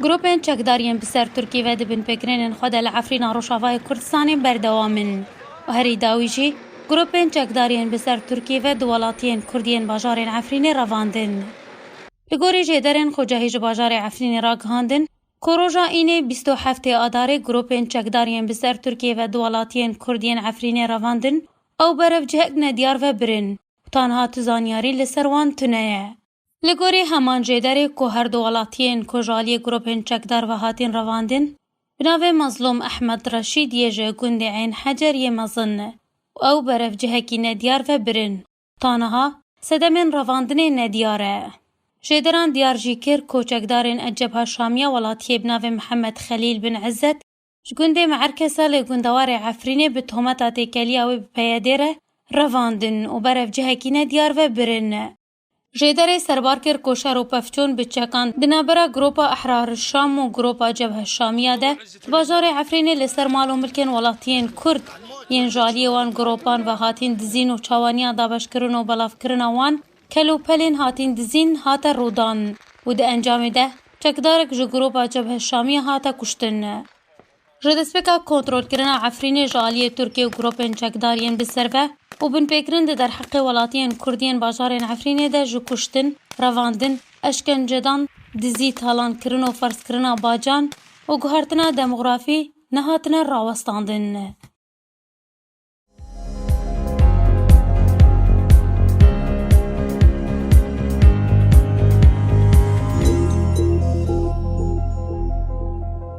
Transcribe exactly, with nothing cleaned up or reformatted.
Grûpên çekdar yên bi ser Tirkiyê ve di binpêkirinên xwe de li Efrîna Rojavayê Kurdistanê berdewam in û herî dawî jî grûpên çekdar yên bi ser Tirkiyê ve di welatiyên Kurd yên bajarên Efrînê revandin. Li gorî jêderên xwecehî ji bajarê Efrînê ragihandin ku roja înê bîst û heftê Adarê grûpên çekdar yên bi ser Tirkiyê ve di welatiyên Kurd yên Efrînê revandin, ew berevcihek nediyar ve birin û ta niha tu zanyarî li ser wan tune ye. Li gorî heman jêderê ku her du welatiyên ku ji aliyê grûpên çekdar ve hatin revandin, bi navê Mazlûm Ehmed Reşîd yê ji gundê Eyn Hecer yê mezin û ew berevcihekî nediyar ve birin. Ta niha sedemên revandinê nediyar e. Jêderan diyar jî kir ku çekdarên Ecebha Şamiya welatiyê bi navê Mihemed Xelîl bin Izzet ji gundê Meerkesa li gundewarê Efrînê bi tometa têkeliya wê bi P Y D re revandin û berevcihekî nediyar ve birin. Jêderê serbar kir ku şer û pevçûn bi çekan di navbera Gropa Ehrar Şam û Gropa Cebhe Şamiya de di bajarê Efrînê li ser mal û milkên welatiyên Kurd yên ji aliyê wan gropan ve hatin dizîn û çawaniya dabeşkirin û belavkirina wan kel û pelên hatin dizîn hate rûdan û di encamê de çekdarek ji Gropa Cebhe Şamiya hate kuştin. Ji destpêka kontrolkirina Efrînê ji aliyê Tirkiye û grûpên çekdar yên bi ser ve û binpêkirin di derheqê welatiyên Kurd yên bajarên Efrînê de ji kuştin, revandin, eşkencedan, dizî, talankirin û ferzkirina bacan û guhertina demografî nehatine rawestandin.